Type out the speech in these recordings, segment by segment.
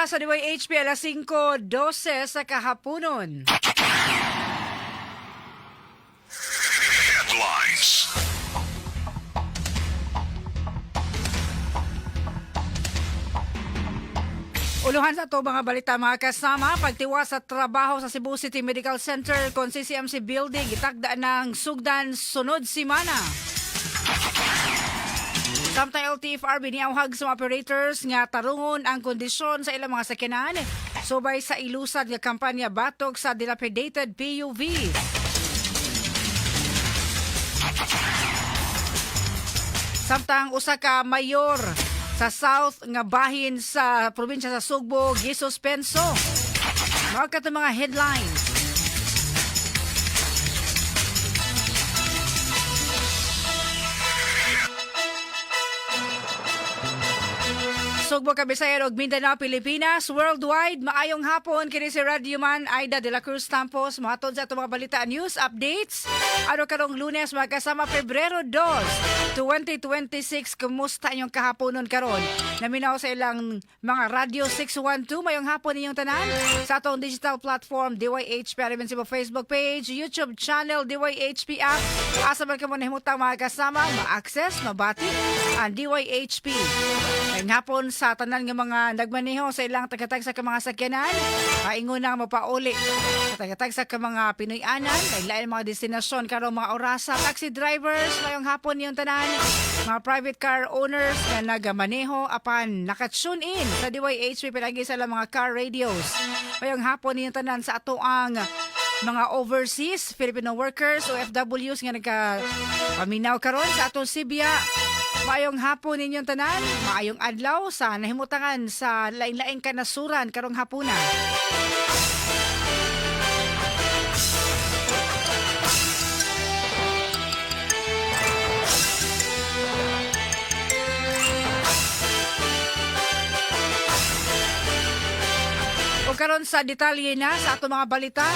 Oras sa DYHP, alas 5:12 sa kahaponon. Headlines. Uluhan sa ato mga balita, mga kasama, pagtiwa sa trabaho sa Cebu City Medical Center kon CCMC building gitagda ng sugdan sunod simana. Samtang LTFRB niauhag sa mga operators nga tarungon ang kondisyon sa ilang mga sakyanan subay sa ilusad nga kampanya batok sa dilapidated PUV. Samtang usa ka mayor sa South nga bahin sa probinsya sa Sugbo gisuspenso. Mao kato mga headlines. Sugbo, Kabisayan ug Mindanao, Pilipinas, worldwide, maayong hapon kini si Radio Man Aida de la Cruz Tampos mohatod sa atong mga balita, news updates. Ano karong Lunes, mga kasama, Pebrero 2, 2026. Kumusta inyong kahaponon karon? Naminaw sa ilang mga Radio 612, mayong hapon ninyong tanan sa atong digital platform DYHP RMN Cebu Facebook page, YouTube channel, DYHP app. Asa man kamo nahimutang, mga kasama, ma-access, mabati ang DYHP. Ngayong hapon sa tanan nga mga nagmaneho sa ilang tagatag sa mga sakyanan, paingon na mapauli sa tagatag sa mga Pinoy-anan, lain mga destinasyon karong mga orasa. Taxi drivers, ngayong hapon yung tanan, mga private car owners nga nagamaneho apan naka-tune in sa DYHP pinagi sa ilang mga car radios. Ngayong hapon yung tanan sa atoang mga overseas Filipino workers, OFWs nga nagka paminaw karon sa atong Sibya. Maayong hapon ninyong tanan, maayong adlaw sa nahimutangan sa lain-laing kanasuran karong hapuna. O karon sa detalye na sa atong mga balita.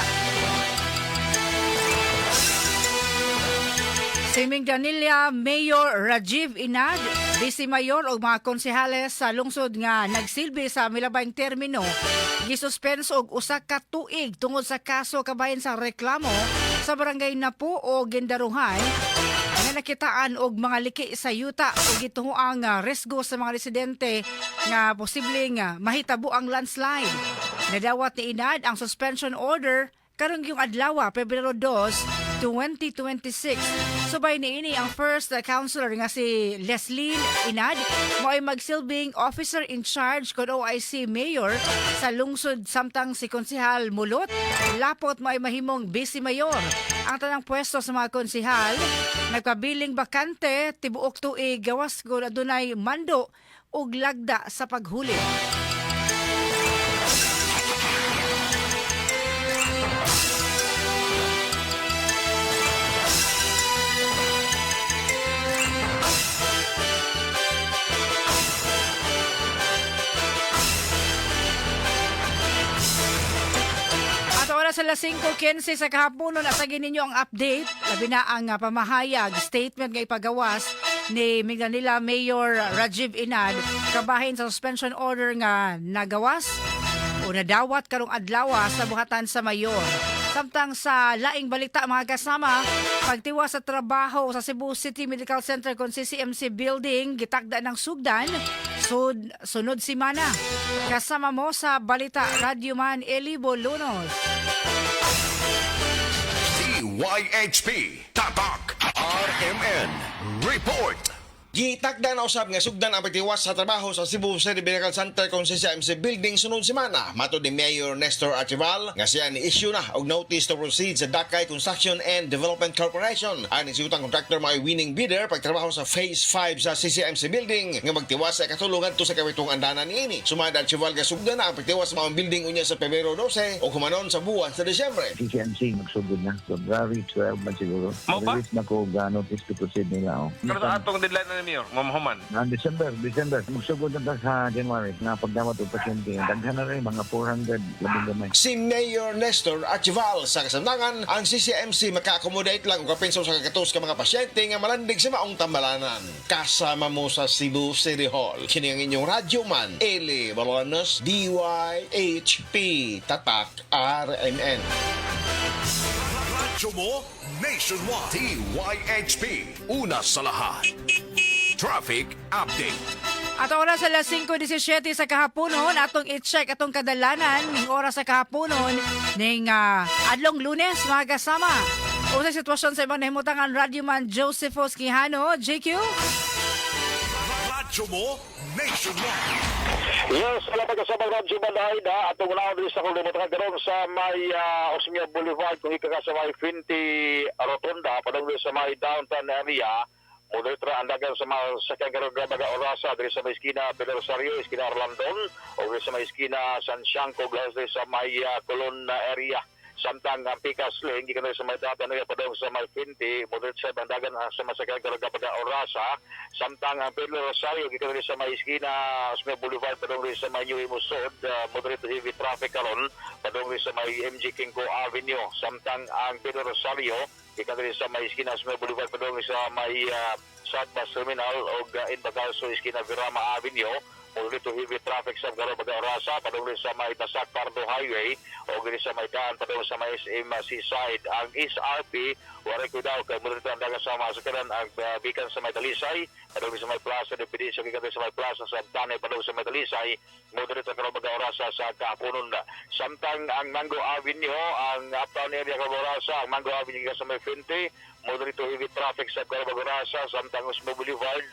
Si Minglanilla Mayor Rajiv Inad, Vice Mayor og mga konsehales sa lungsod nga nagsilbi sa milabayng termino, gisuspenso og 1 ka tuig tungod sa kaso kabahin sa reklamo sa barangay Napo o Gendaruhan nga nakitaan og mga liki sa yuta o gituhoang resgo sa mga residente nga posibleng mahitabo ang landslide. Nadawat ni Inad ang suspension order karong yung adlaw, Pebrero 2, 2026. Subay niini, ang first councilor nga si Leslie Inad mo'y magsilbing officer in charge kon OIC mayor sa lungsod, samtang si Konsehal Mulot Lapot mo'y mahimong vice mayor. Ang tanang pwesto sa mga konsehal nagpabiling bakante tibuok tuig gawas kung adunay mando ug lagda sa paghuli. At oras sa alas 5:15 sa kahaponon, atagin ninyo ang update, labi na ang pamahayag, statement nga ipagawas ni Minglanilla Mayor Rajiv Inad kabahin sa suspension order nga nagawas o nadawat karong adlaw sa buhatan sa mayor. Samtang sa laing balita, mga kasama, pagtiwa sa trabaho sa Cebu City Medical Center kon CCMC building gitakda ng sugdan sunod simana. Kasama mo sa balita, Radyoman Eli Bolunos. DYHP Tatak RMN Report. Gitakda na usab nga sugdan ang pagtiwas sa trabaho sa Cebu City Medical Center kung CCMC building sunod semana. Matod ni Mayor Nestor Archival nga siya ni issue na og notice to proceed sa Dakay Construction and Development Corporation. Ang nisutang contractor may winning bidder pagtrabaho sa Phase 5 sa CCMC building nga magtiwas sa ikatulo ngadto sa kapitong andanan niini. Sumad Archival nga sugdan na ang pagtiwas sa maong building unya sa Pebrero 12 o humanon sa buwan sa Disyembre. CCMC magsugod na. February 12 man siguro. Mao ba? Release na ko ga notice to proceed nila. Oh. Pero sa atong deadline na na, Mayor? Mamahuman. Ang December, December. Magsugod na ta sa January na pagdawat og pasyente. Daghan na rin, mga 400 labing gamay. Si Mayor Nestor Archival sa kasamtangan, ang CCMC maka-accommodate lang og kapin sa 100 ka mga pasyente nga malandig sa maong tambalanan. Kasama mo sa Cebu City Hall. Kini ang inyong radyo man, Eli Bolonos, DYHP, Tatak RMN. Radyo mo nationwide. DYHP. Una sa lahat. Traffic update. At oras alas 5:17 sa kahaponon, atong i-check atong kadalanan ning oras sa kahaponon ning adlong Lunes, mga kasama. Usa sitwasyon sa ibang nahimutangan, Radyoman Josephus Quijano, JQ? Radyo mo nationwide. Yes, wala pa kasama Radyo Banayda at una ko sa kung lumutang karon sa may Osmeña Boulevard kung ika ka sa may Finti Rotonda padung sa may downtown area. Mudetra ang dagan sa mga sakyan karon nga mga orasa diri sa may iskina Pedro Rosario, iskina Orlandon o diri sa may iskina San Siangco, diri sa may Colon area. Samtang ang Picas Lane, gikan sa may data area padung sa may Finti, mudetra sa dagan sa mga sakyan karon nga mga orasa. Samtang ang Pedro Rosario, gikan diri sa may iskina Osmeña Boulevard padung diri sa may New Imusod, moderate to heavy traffic karon padung diri sa may MG Quingco Avenue. Samtang ang Pedro Rosario, gikan diri sa may iskina Osmeña Boulevard padung sa may South Bus Terminal o Inbacalso iskina Virama Avenue, moderate to heavy traffic sa karon mga orasa padung diri sa may Basak Pardo Highway o diri sa may daan padung sa may SM Seaside. Ang SRP, waray kudaw kay moderate ang dagan sa mga sakyanan ang gikan sa may Talisay padung sa may Plaza de Pedicio, gikan sa may Plaza sa Tanay padung sa may Talisay, moderate ang karon mga orasa sa kahaponon. Samtang ang Mango Avenue, ang uptown area karon orasa, ang Mango Avenue gikan sa may Fuente, moderate to heavy traffic sa karon mga orasa. Samtang Osmo Boulevard,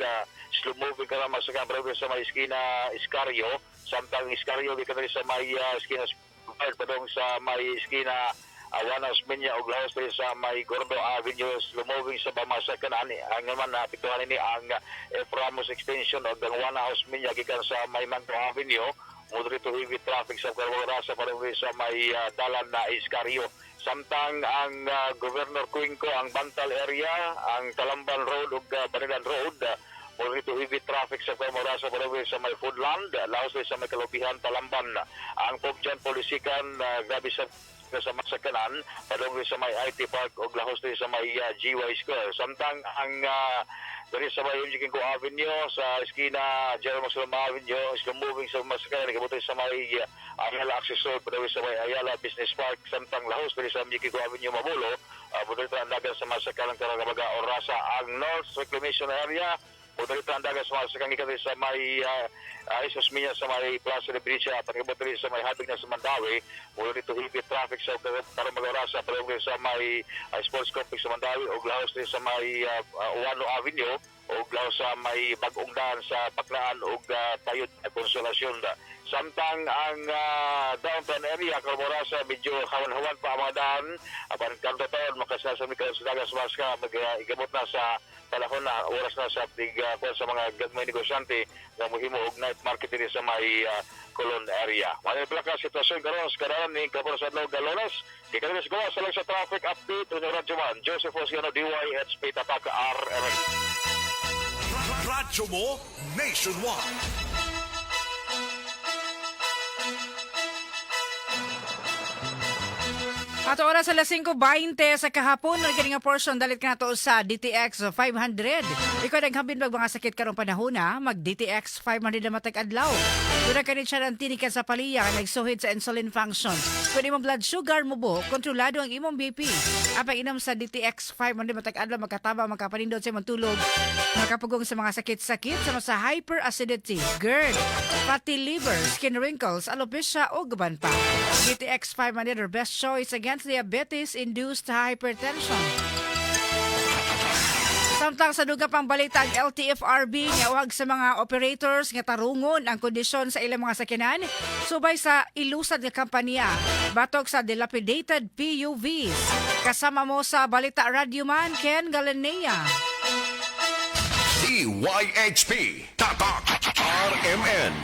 slow moving karon mga sakyanan padung sa may iskina Escario. Samtang Escario gikan sa may iskina Boulevard padung sa may iskina Juan Osmeña ug laos diri sa may Gordo Avenue, slow moving sa masakyanan. Ang naman na apektuhan ini ang F. Ramos Extension ug ang Juan Osmeña gikan sa may Mango Avenue, moderate to heavy traffic sa Carboraza padung sa may dalan na Escario. Samtang ang Governor Cuenco, ang Bantal area, ang Talamban Road ug Banilan Road, moderate to heavy traffic sa Carboraza padung sa may Foodland, laos sa may Kalubihan, Talamban. Ang Pope John Paul II, grabe sa masakanan padung sa may IT Park ug lahos diri sa may GY Square. Samtang ang diri sa may MG Quingco Avenue sa eskina General Maxwell Avenue, slow moving sa masakanan nagabot sa may Ayala Access Road padung sa may Ayala Business Park. Samtang lahos diri sa MG Quingco Avenue Mabolo, moderate ang dagan sa masakanan karong mga orasa. Ang North Reclamation Area, moderate ang dagan sa masakanan gikan sa may Jesus Mia sa may Plaza de Bricia pagkabot diri sa may habig na sa Mandaue, moderate to heavy traffic sa karong mga orasa padung sa may Sports Complex sa Mandaue ug lahos diri sa may Ouano Avenue ug lahos sa may bagong daan sa Paknaan ug Tayod Consolacion. Samtang ang downtown area karong orasa, medyo hawan-hawan pa ang mga daan apan karon taon makasasami karon sa dagan sa maska mag igamot na sa panahon na oras na sa tig sa mga gagmay negosyante nga mohimo og night market diri sa may Colon area. Mao pala ka sitwasyon karon sa kadalan ni karon sa adlaw Galones. Di kami sa sa lang sa traffic update unyong radyo man Joseph Osiano, DYHP Tatak RMN. Radyo mo nationwide. At oras alas 5:20 sa kahapon, ang kini nga portion dalit ka nato sa DTX 500. Ikaw naghambin mag mga sakit karong panahon na, mag DTX 500 na matag adlaw. Duna kani siya ng tinikan sa paliya nga nagsuhid sa insulin function. Kung imong blood sugar mo kontrolado ang imong BP. Ang pag-inom sa DTX 500 matag adlaw makataba, makapanindot sa imong tulog, makapugong sa mga sakit-sakit sama sa hyperacidity, GERD, fatty liver, skin wrinkles, alopecia o guban pa. DTX 500 are best choice against diabetes-induced hypertension. Samtang sa duga pang balita, ang LTFRB niawag sa mga operators nga tarungon ang kondisyon sa ilang mga sakyanan subay sa ilusad nga kampanya batok sa dilapidated PUVs. Kasama mo sa Balita, Radyoman Ken Galanea. DYHP Tatak RMN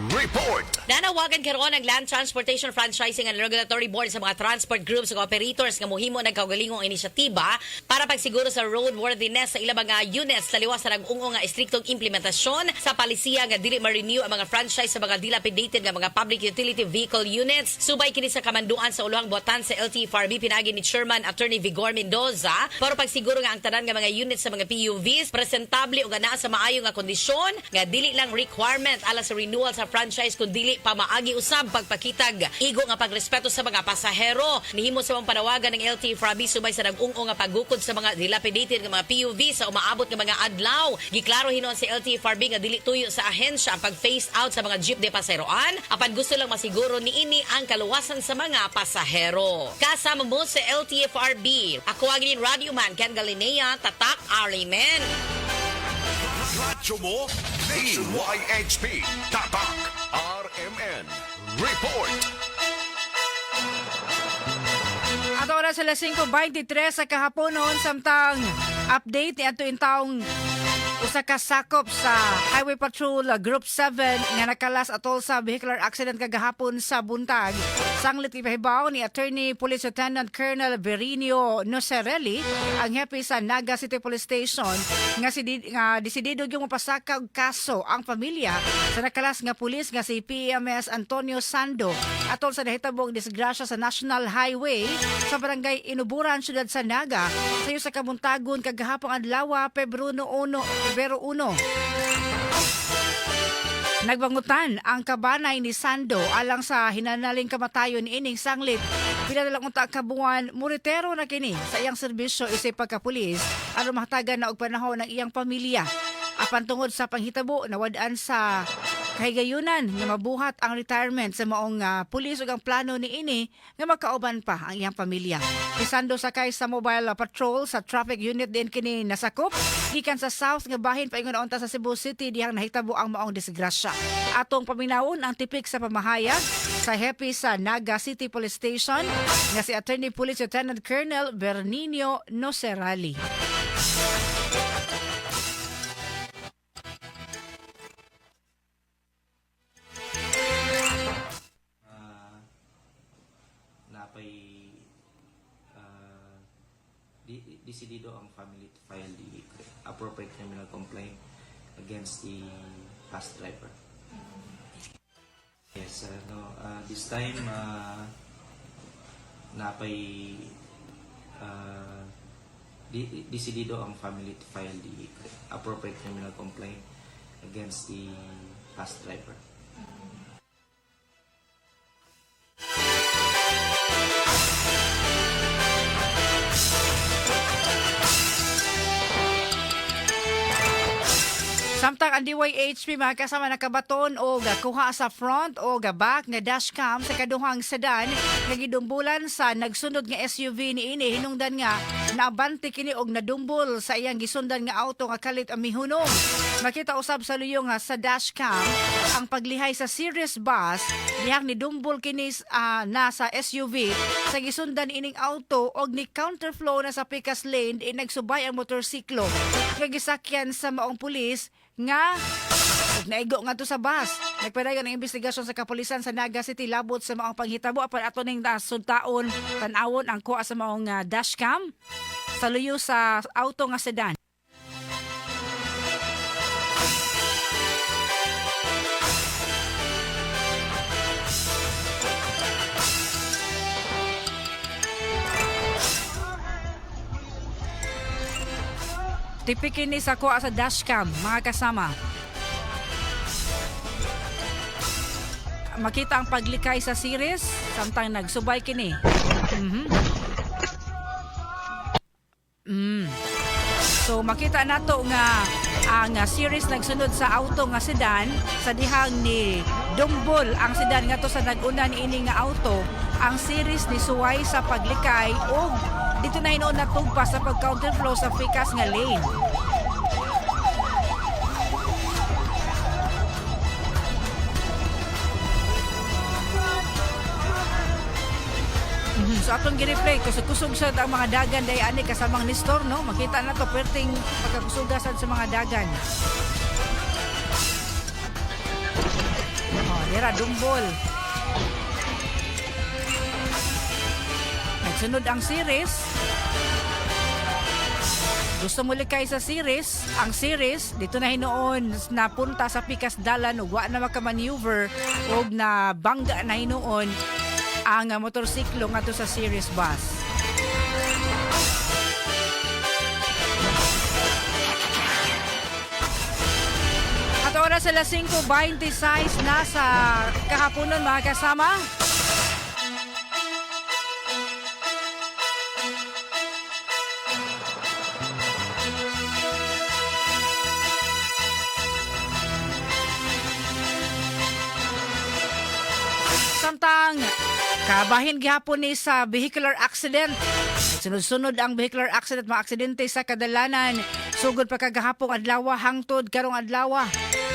Report. Nanawagan karon ang Land Transportation Franchising and Regulatory Board sa mga transport groups ug operators nga mohimo ng kaugalingong inisyatiba para pagsiguro sa roadworthiness sa ilang mga units taliwas sa nag-ung nga estriktong implementasyon sa palisiya nga dili ma-renew ang mga franchise sa mga dilapidated nga mga public utility vehicle units. Subay kini sa kamanduan sa ulohang buhatan sa LTFRB pinagi ni Chairman Attorney Vigor Mendoza para pagsiguro nga ang tanan nga mga units sa mga PUVs presentable ug anaa sa maayo nga kondisyon nga dili lang requirement alang sa renewal sa franchise kun dili pamaagi usab pagpakitag igo nga pagrespeto sa mga pasahero. Nihimo sa mga panawagan ng LTFRB subay sa nag-ung-ung nga paggukod sa mga dilapidated nga mga PUV sa umaabot nga mga adlaw. Giklaro hinuon sa LTFRB nga dili tuyo sa ahensya ang pag-phase out sa mga jeep de paseroan apan gusto lang masiguro niini ang kaluwasan sa mga pasahero. Kasama mo sa LTFRB. Ako ang inyong radio man Ken Galinea, Tatak RMN. Radyo mo DYHP Tatak RMN Report. At oras alas 5:23 sa kahaponon, samtang update ni ato taong usa ka sakop sa Highway Patrol Group 7 nga nakalas atol sa vehicular accident kagahapon sa buntag. Sanglit ipahibaw ni Attorney Police Lieutenant Colonel Berinio Nocerelli, ang hepe sa Naga City Police Station, nga, nga desidido yung mapasaka og kaso ang pamilya sa nakalas nga pulis nga si PMS Antonio Sando atol sa nahitabong disgrasya sa National Highway sa barangay Inuburan, siyudad sa Naga, sayo sa kabuntagon kagahapon adlaw, Pebrero 1, Pebrero 1. Nagbangutan ang kabanay ni Sando alang sa hinanaling kamatayon ining sanglit. Pila na lang unta ka buwan, muritero na kini sa iyang serbisyo isip pagkapulis aron mahatagan na og panahon ang iyang pamilya. Apan tungod sa panghitabo, nawad-an sa kahigayunan nga mabuhat ang retirement sa maong pulis ug ang plano niini nga makauban pa ang iyang pamilya. Si Sando sakay sa mobile patrol sa traffic unit din kini nasakop gikan sa south nga bahin paingon unta sa Cebu City dihang nahitabo ang maong disgrasya. Atong paminawon ang tipik sa pamahayag sa hepe sa Naga City Police Station nga si Attorney Police Lieutenant Colonel Bernino Nocerali. Napay desidido ang family to file the appropriate criminal complaint against the bus driver. Yes, no, this time napay desidido ang family to file the appropriate criminal complaint against the bus driver. Samtang ang DYHP, mga kasama, nakabaton o kuha sa front o back nga dashcam sa kaduhang sedan nga gidumbulan sa nagsunod nga SUV niini, hinungdan nga naabante kini og nadumbol sa iyang gisundan nga auto nga kalit ang mihunong. Makita usab sa luyo nga sa dashcam ang paglihay sa Series bus dihang nidumbol kini na sa SUV sa gisundan ining auto og ni counterflow na sa pikas lane in nagsubay ang motorsiklo nga gisakyan sa maong pulis nga ug naigo nga to sa bus. Nagpadayon ang investigasyon sa kapulisan sa Naga City labot sa maong panghitabo, apan ato ning sudtaon, tan-awon ang kuha sa maong dashcam sa luyo sa auto nga sedan. Tipik kini sa kuha sa dashcam, mga kasama. Makita ang paglikay sa series samtang nagsubay kini. So makita nato nga ang series nagsunod sa auto nga sedan sa dihang ni dumbol ang sedan ngadto sa nag-una niini nga auto. Ang series ni suway sa paglikay og dito na hinuon natugpa sa pag counterflow sa pikas nga lane. So So atong gi-replay, kusog-kusog sad ang mga dagan day ani kasamang Nestor, no? Makita na to perting pagkakusugasan sa mga dagan. Oh, dira dumbol. Nagsunod ang series. Gusto mo likay sa series, ang series dito na hinuon napunta sa pikas dalan ug wa na makamaneuver ug na bangga na hinuon ang motorsiklo ngadto sa series bus. At oras alas 5:26 na sa kahaponon, mga kasama. Samtang kabahin gihapon ni sa vehicular accident. Sunod-sunod ang vehicular accident, mga aksidente sa kadalanan. Sugod pa kagahapong adlaw hangtod karong adlaw.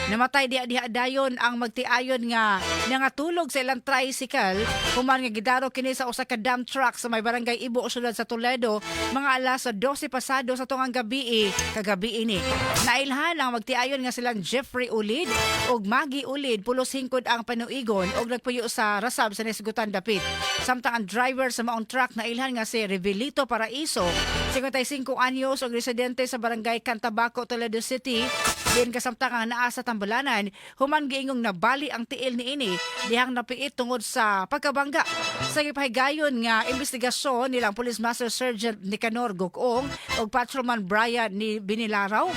Namatay diha diha dayon ang magtiayon nga nangatulog sa ilang tricycle human nga gidaro kini sa usa ka dump truck sa may barangay Ibo, syudad sa Toledo, mga alas 12 pasado sa tungang gabi kagabi ini. Nailhan ang magtiayon nga silang Jeffrey Ulid ug Maggie Ulid, pulos hingkod ang panuigon ug nagpuyo sa Rasab sa Nisgutan dapit. Samtang ang driver sa maong truck nailhan nga si Revelito Paraiso, 55 anyos ug residente sa barangay Cantabaco, Toledo City. Diin kasamtang ang naa sa tambalanan human giingong nabali ang tiil niini dihang napiit tungod sa pagkabangga. Sa gipahigayon nga investigasyon nilang Police Master Sergeant Nicanor Gokong ug Patrolman Brian ni Binilaraw,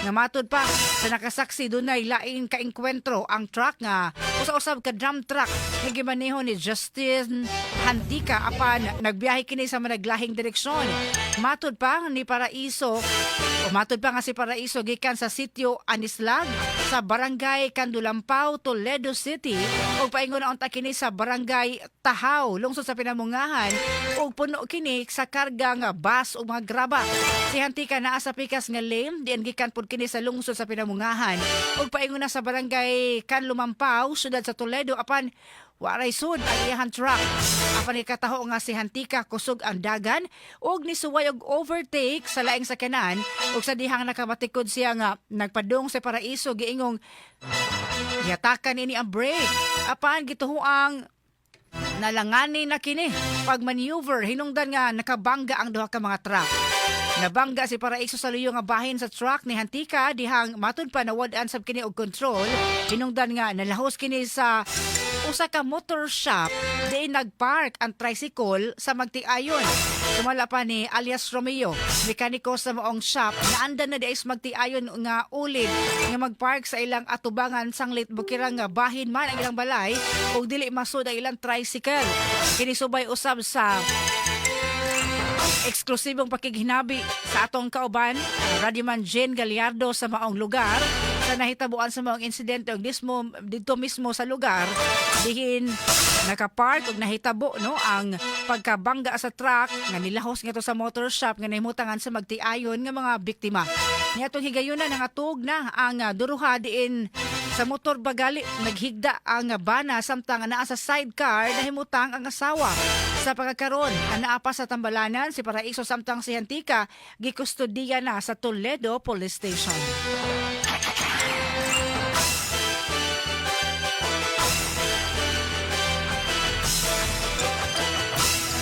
nga matud pa sa nakasaksi dunay lain kaengkwentro ang truck nga usa-usab ka dump truck nga gimaneho ni Justin Hantika apan nagbiyahe kini sa managlahing direksyon. Matud pa ni Paraiso o matud pa nga si Paraiso gikan sa sitio Anislag sa barangay Kandulampaw, Toledo City ug paingon na unta kini sa barangay Tahaw, lungsod sa Pinamungahan, ug puno kini sa karga nga bus ug mga graba. Si Hantika naa sa pikas nga lane diin gikan pud kini sa lungsod sa Pinamungahan ug paingon na sa barangay Kanlumampaw, syudad sa Toledo, apan waray sud ang iyahang truck. Apan ikataho nga si Hantika kusog ang dagan ug nisuway og overtake sa laing sakyanan ug sa dihang nakamatikod siya nga nagpadung sa Paraiso giingong yatakan ini ang brake. Apan gituhoang nalangani na kini pag maneuver hinungdan nga nakabangga ang duha ka mga truck. Nabangga si Paraiso sa luyo nga bahin sa truck ni Hantika dihang matud pa nawad-an sab kini og control hinungdan nga nalahos kini sa usa ka motor shop diin nagpark ang tricycle sa magtiayon. Sumala pa ni alias Romeo, mekaniko sa maong shop, naandan na di ay magtiayon nga ulid nga magpark sa ilang atubangan sanglit bukirang nga bahin man ang ilang balay ug dili masud ang ilang tricycle. Kini subay usab sa eksklusibong pakighinabi sa atong kauban, Radyoman Jane Gallardo sa maong lugar sa nahitabuan sa maong insidente ug mismo didto mismo sa lugar dihin nakapark ug nahitabo, no, ang pagkabangga sa truck nga nilahos ngadto sa motor shop nga nahimutangan sa magtiayon nga mga biktima. Niadtong higayuna nangatug na ang duruha diin sa motor bagali naghigda ang bana samtang naa sa sidecar nahimutang ang asawa. Sa pagkakaron, naa pa sa tambalanan si Paraiso samtang si Hantika gikustodiya na sa Toledo Police Station.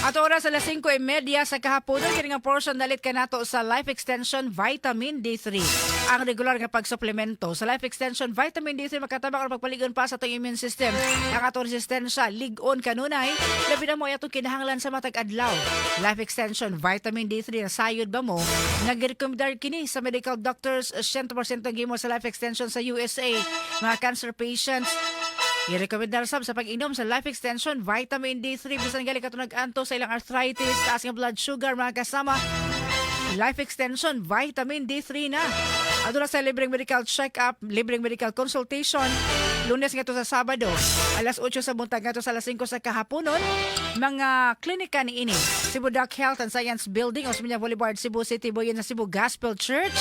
At oras alas 5:30 sa kahaponon, kini nga portion dalit kanato sa Life Extension Vitamin D3. Ang regular nga pagsuplemento sa Life Extension Vitamin D3 makatabang aron pagpaligon pa sa atong immune system. Ang atong resistensya lig-on kanunay, labi na mo atong kinahanglan sa matag adlaw. Life Extension Vitamin D3 na sayod ba mo? Nagrekomendar kini sa medical doctors, 100% ang gimo sa Life Extension sa USA. Mga cancer patients, i-recommend sab sa pag-inom sa Life Extension Vitamin D3 bisan gali kato nag-anto sa ilang arthritis, taas nga blood sugar, mga kasama. Life Extension Vitamin D3 na. Aduna sa libreng medical check-up, libreng medical consultation, Lunes ngadto sa Sabado, alas 8 sa buntag ngadto sa alas 5 sa kahaponon. Mga klinika ni ini: Cebu Doc Health and Science Building, Osmeña Boulevard, Cebu City, Buyen sa Cebu Gospel Church.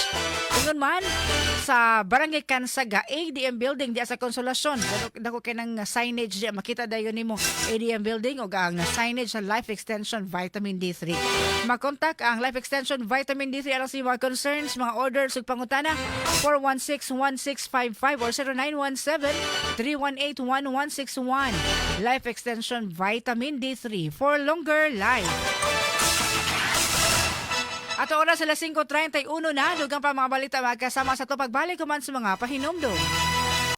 Ingon man sa Barangay Cansaga, ADM Building diya sa Consolacion. Dako, dako kay ng signage diya, makita dayon nimo ADM Building ug ang signage sa Life Extension Vitamin D3. Makontak ang Life Extension Vitamin D3 alang sa mga concerns, mga orders ug pangutana, 416-1655 or 0917-318-1161. Life Extension Vitamin D3 for longer life. At oras, alas 5:31 na, dugang pa mga balita, mga kasama sa to pagbalik human sa mga pahinumdum.